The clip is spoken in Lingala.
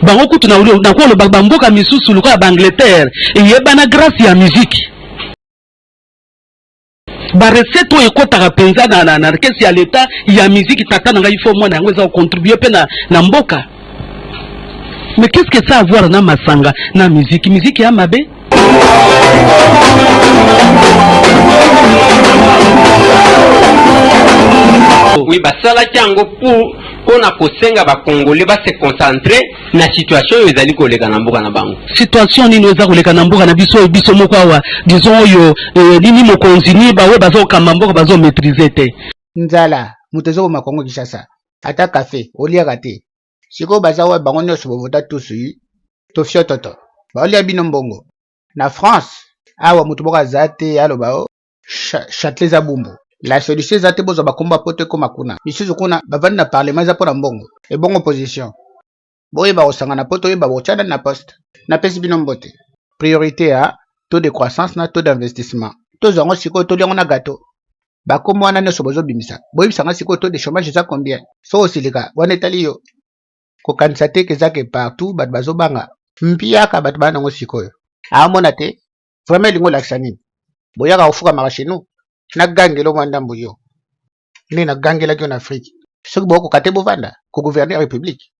Bango kutu na nakoloba bamboka misusu lokola baangleterre eyebana grâce ya musique. Barecette oyo ekɔtaka mpenza na, na, na kesi ya leta ya musique, tata na ngai, fo mwana yango eza kocontribue mpe na, na mboka. Mais qu'est-ce que ça a à voir na masanga na musique? Musique ya mabe. Oui, basalaki yango pour mpona kosenga bacongolais base concentre na situation oyo ezali koleka na mboka na bango. Situation nini eza koleka na mboka na biso oyo biso moko awa, disons oyo nini, mokonzi ni baoyo bazokamba mboka bazomaîtrise te? Nzala moto ezoboma Kongo Kinshasa, ata kafe oliaka te. Sikoyo baza wapi bango nyonso bovota tous tofiototo baolia bino mbongo na France awa? Moto moko aza te aloba o Châtelet eza bumbu. La solution eza te bozwa bakombo ya poto ekóma kuna, misusu kuna bavandi na parlement eza mpona mbongo. Ebongo opposition boyeba kosangana po toyeba botya nani na poste. Napesi bino mbote. Priorité ya taux de croissance na taux d'investissement, tozwa yango sikoyo, tolia yango na gâteau. Bakombo wana nyonso bozobimisa, boyebisanga sikoyo taux de chômage eza combien? So osilika wana etali yo. Kokanisa te eza ke partout bato bazobanga mpiaka. Bato baa nango sikoyo aomona te vraiment. Elingi olakisa nini? Boyaka kofukamaka chez nous, nagangela mwa ndambo yo nde nagangelaki yo na Afrique. Soki bokokoka te, bovanda kogouverner république.